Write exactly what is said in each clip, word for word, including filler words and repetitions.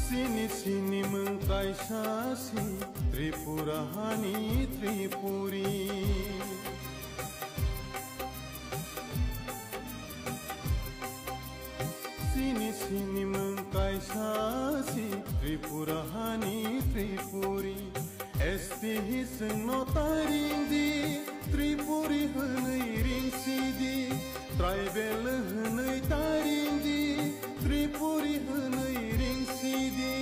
Chini sinimung kaisa si Tripura hani Tripuri. Chini sinimung kaisa si Tripura hani Tripuri. S T hi chwngno taring di, Tripuri hwnwi ring si di, tribal hwnwi taring di, Tripuri hwnwi ring si di.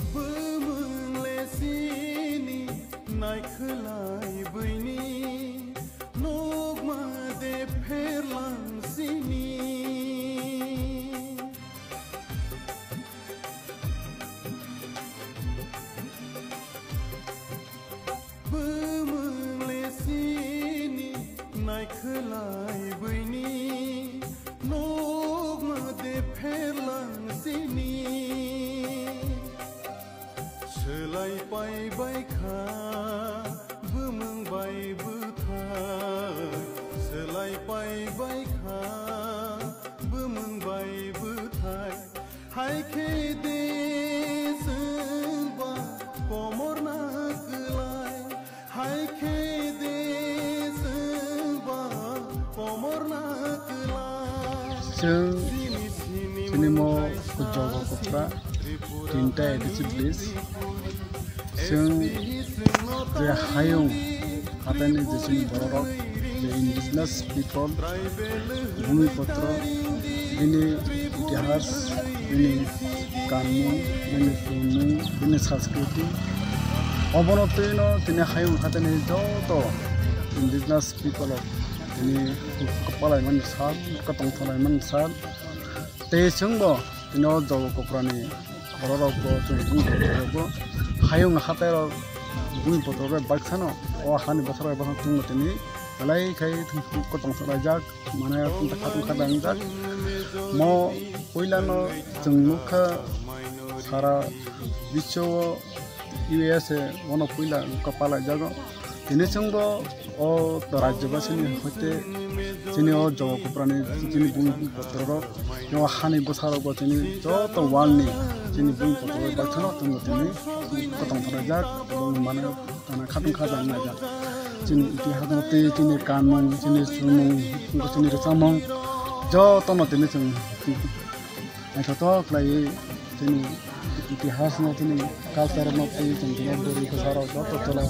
Bumung le sini naikhwlai buini, nokma de pherlang sini. Bumung le sini naikhwlai buini, nokma de pherlang sini. Swlai pai bai kha bumung bai bwthai, swlai pai bai kha bumung bai bwthai. Hai khe de chwng ba komor na kwlai, hai khe de chwng ba komor na kwlai. Chwng chini mo Jogo Kopra, tinta A D C village. Chwng je hayung hathani je chini bororok, je indigenous people, bhumipotro, bini itihas, bini kanmung, bini chumung, bini sanskriti, obono twino tini hayung hathani joto indigenous people of tini kwpalaimani sal, kwtong thalaimani sal. Tei chwngbo tini o Jogo Koprani bororokbo, chwng bini bororokbo hayung hathai rok, bini bororok bai baksano, o hani bwsarok bai baksano chwngbo tini belai khai kwtong thalaijak, mane khatung khatung jak. Mo puilano chwng nukha sara biswo U S A bono puila wngkha palaijago. Tini chwngbo o rajyobasini hoite chini o Jogo Koprani chini bumipotro rok, o hani bwsarokbo chini joto world ni chini bumipotro rok baksano chwngbo tini kwtong thalaijak, obo mane tana khatung khatung naijak. Chini itihas no tei chini kanmung, chini chumung, chini rwchapmung jotono tini chwng naithotok khlaiwi chini itihas no, chini culture no tei chwng tini bwrwi bwsarok joto chwla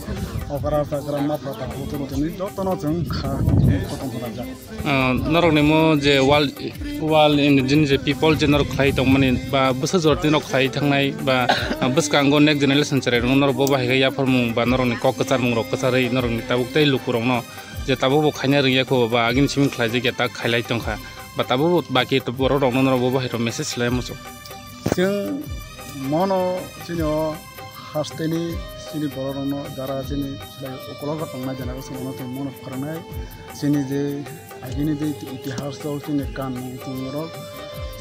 okra chakra mapha takhuk joto tini jotono chwng kha kothom thalaijak. Ah, norokni mo je world, world indigenous je people je norok khlai tongmani ba bwsa jora tini norok khlai thangnai ba, ah, bwskango next generation cherai rok norok bo bahai khe yapharmung ba norokni kok kwcharmung rok kwcharwi norokni tabuk tei lukurokno je tabuk bo khaina rwngya kho ba agini simi khlaijak ya ta khailai tongkha. Ba tabuk baki borok rokno norok bo bahai rok message lai muchung. Chwng mono chini o hasteni chini borok rokno jara chini ukolog tongnai jana o chwng mono chwng mono phwrwngnai chini je agini je itihas o chini kanmung chumung rok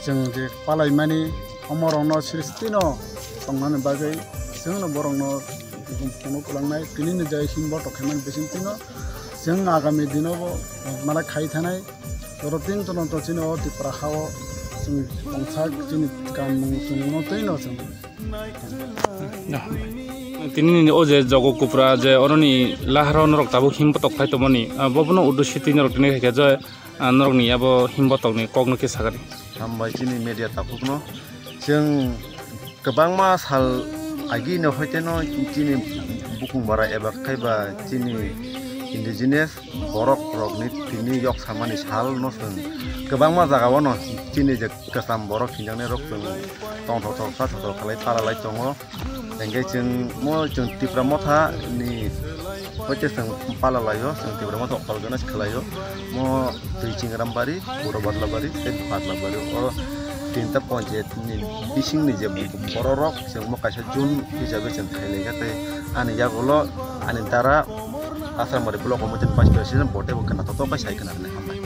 chwng je palaimani omo rokno sristino tongnani bagwi chwngno borokno phunuk kwlangnai tini ni je himbo tongkhaimani bisingtwino chwng agami dinobo mala khai thanai. Toro tin tono to chini o Tripura hao chini tongthak chini kanmung chumungno tei no chwng. Tini ni o je Jogo Kopra je oroni laharo norok tabuk him botok khai tongmani, ah, bo bono uddesyo twi norok tini khai khe je, ah, norokni abo him botokni kokno khe sakani. Hambai chini media takhukno. Chwng kwbangma sal agini hoiteno chini bukung bara eba khaiba chini indigenous borok rokni tini yok samani sal no chwng kwbangma jaga o no chini je kwcham borok hinjaknai rok chwng tongthok thok sa thok khalai pala lai tongo. Hingke chwng mo chwng Tipra Motha ni Hoite chwng pala laio, chwng Tipra Motha organize khlaio. Mo twi Chingrambari, Puro Badlabari, tei Badlabari. O tinta panchayat ni bising ni je bororok chwng mo kaisa zone hisabe chwng khailai kha tei ani yagulo ani dara Asramari Block Committee ni Vice President bo teibo khna totok bai sai khna rwnai hambai.